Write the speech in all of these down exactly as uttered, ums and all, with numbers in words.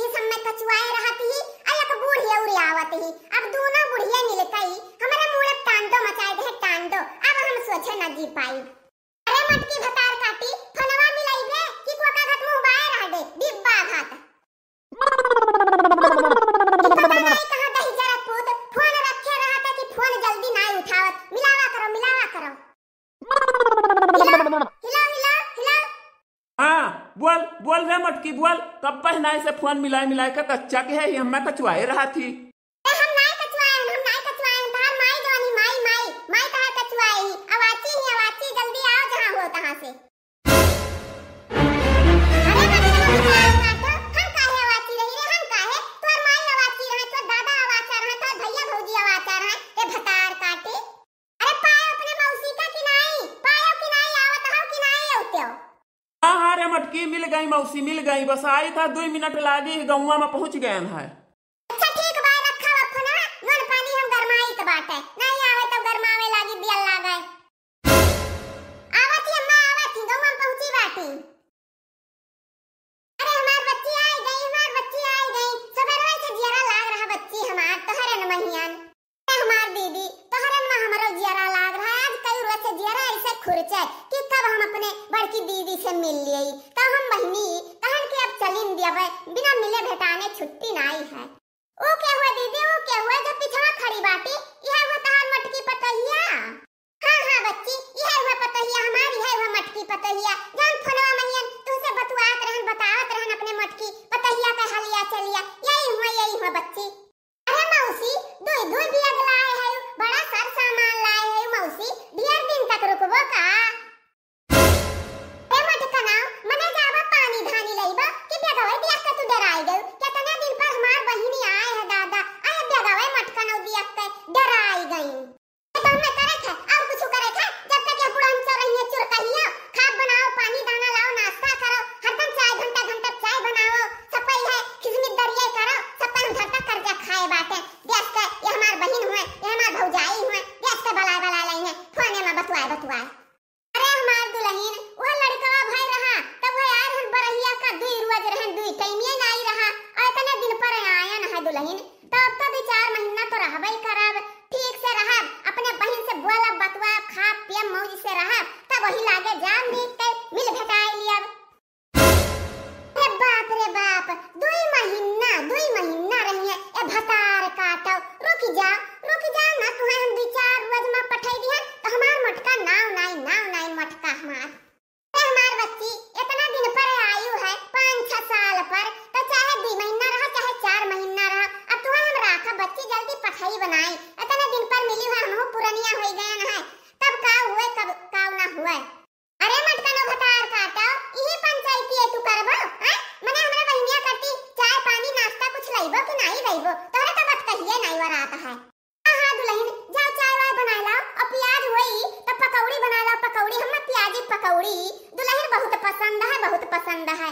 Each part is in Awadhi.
इस हम्मे कचुआए रहत ही, आ एक बूढ़ी अउरी आवत ही। अब दूनो बुढ़िया मिलकई हमरे मूड़े टांडो मचाए दे, टांडो। अब हम सोझे न जी पाई। अरे मटकी भतार काटी, फोनवा मिलाइबे कि कोका घाट मुँह बाए रह दे, डिब्बा घाट। ई पता नाई कहाँ दही जरा पूत, फोन रखे रहत है कि फोन जल्दी नाई उठावत। मिलावा करो, मिलावा करो। हिलाओ, हिलाओ, हिलाओ, हिलाओ। हाँ, बोल, बोल रे मटकी, बोल। कब पहनाए से फोन मिलाए मिलाए के कच्चा के है, ये हम्मे कचुआए रहत ही। ए, हम नाई कचुआए हन, हम नाई कचुआए हन। तहार माई जवानी, माई, माई, माई तहार कचुआए ही। अवाची ही, अवाची, जल्दी आओ जहाँ हो तहाँ से। अरे मटकी भतार काटो, हम काहे अवाची रही रे, हम काहे? तोर माई अवाची रहे, तोर दादा अवाचा रहे, तोर भैया भौजी अवाचा रहे, ए भतार काटी। अरे पायो अपने मौसी का कि नाई? पायो कि नाई? आवत हौ कि नाई अउतेउ? हाँ, हाँ रे मटकी, मिल गई मौसी, मिल गई। बस आई था, दुई मिनट लागी, गौवा में पहुँच गए हैं। अच्छा ठीक बा, रखा बा फोनवा, नून पानी हम गरमाइत बाटे, नाई आवे तब गरमावे लागी, बियल लागे। आवत ही अम्मा, आवत ही, गौवा में पहुँची बाटी। अरे हमार बच्ची आई गई, हमार बच्ची आई गई। सबेरवे से जियरा लाग रहा बच्ची हमार, तोहरे न महियन। ए हमार दीदी, तोहरे न मा हमरो जियरा लाग रहा। आज कई रोज से जियरा ऐसे खुरचे कि कब हम अपने बड़की दीदी से मिल लियई। कब हम बहिनी कहन के अब चलिन दियबे, बिना मिले भेटाने छुट्टी नाई है। ऊ के हुए दीदी, ऊ के हुए जो पिछवा खड़ी बाटी, इहे हुए तहार मटकी पतोहिया? हाँ, हाँ बच्ची, इहे हुए पतोहिया हमार, इहे हुए मटकी पतोहिया। जौन फोनवा मनियन तुहसे बतुआत रहन, बतावत रहन अपने मटकी पतोहिया के हलिया चलिया, यही हुए, यही हुए बच्ची। अरे मौसी, दुई दुई बियग लाए है, बड़ा सर सामान लाए है मौसी, ढेर दिन तक रुकबो का? ए मटकना, मने जाबा पानी धानी लइबा कि बेगवे बियाह के तू डराई गइउ? केतने दिन पर हमार बहिनी आए है दादा, अरे बेगवे मटकना बियाह के डराई गई। ए तो हमें करे थे, और कुछ करे थे, जब तक ये बुढ़न चोरहिया चुरकहिया, खाब बनाओ, पानी दाना लाओ, नाश्ता करो, हरदम चाय घंटा घंटा चाय बनाओ, सब पे है खिसमित दरिया करो, सब पे हम धरता कर्जा खाए बाटे, बियाह के ये हमार बहिन हुए, ये हमार भौजाई हुए, बियाह के बलाए बलाए लई है, फोने में बतुआए बतुआए। अरे हमार दुलहिन, वह लड़कवा भय रहा, तब वह आए रहन बरहिया का दुई रोज रहन, दुई टाइमिये नाई रहा, और इतने दिन पर आयन है दुलहिन, तो अब तो दुई चार महीना तो रहबे करब, ठीक से रहब, अपने बहिन से बोलब, बतुआब, खाब, पियब, मौज से रहब, तब वही लागे जाब मीत के मिल भेटाए लियब। अरे बाप रे बाप, दुई महीना, दुई महीना रहिए, ए भतार काटो, रुक जा, रुक जा ना, तुहे हम दुई चार रोज में पठाई दिहन, तो हमार मोटका नाव नाई, नाव नाई मोटका हमार। ए हमार बच्ची, इतना दिन पर आयु है, पाँच छह साल पर, तो चाहे दुई महीना रहो, चाहे चार महीना रहो, अब तुहे हम राखब बच्ची, जल्दी पठाई बनाई, इतने दिन पर मिली है, हमहू पुरनिया होई गए हैं, तब का हुए, कब का ना हुए। अरे मटकनो भतार काटो, इही पंचायती है तू करबो, हैं? मने हमरा बहिनिया करती चाय पानी नाश्ता कुछ लइबो कि नाई लइबो? तोहरे तो बतकहिए नाई वरात है। हाँ, हाँ दुलहिन, जाओ चाय वाय बनाए लाओ, और प्याज होई तो पकौड़ी बनाए लाओ, पकौड़ी, हमें प्याजी पकौड़ी दुलहिन बहुत पसंद है, बहुत पसंद है।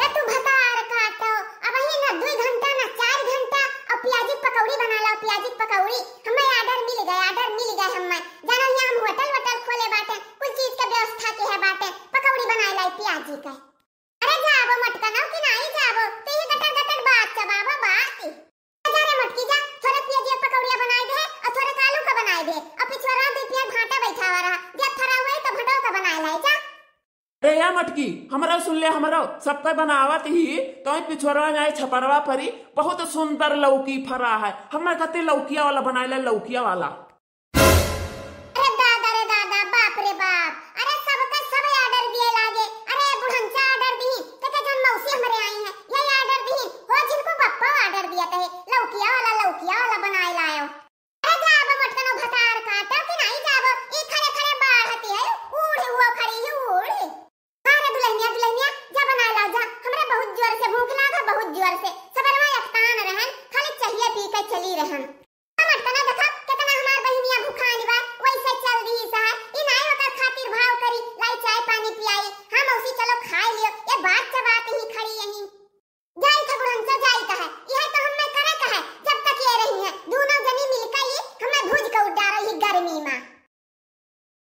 ए तू भतार काटो, अबही ना दुई घंटा ना चार घंटा, और प्याजी पकौड़ी बनाए लाओ, प्याजी पकौड़ी। हमें order मिल गए, order मिल गए हमें। जानो यहाँ हम होटल वोटल खोले बाटे, कुल चीज के व्यवस्था किहे बाटे, पकौड़ी बनाए लाई प्याजी के। अरे जाबो मटकनो कि नाई जाबो, तू ही गटर गटर बात चबाबो बात। जा रे मटकी जा, थोड़े प्याजी पकौड़िया बनाए दे, और थोड़े आलू का बनाए दे, और पिछुआरा दुई पियर भाटा बैठावा रहा, जब थरा हुए तो भटो का बनाए लाई जा। अरे या मटकी, हमरो सुन ले, हमरो, सबके बनावत ही, तो पिछुआरा जाए छपरवा परी, बहुत सुंदर लौकी फरा है, हमरे खातिर लौकिया वाला बनाए ले, लौकिया वाला।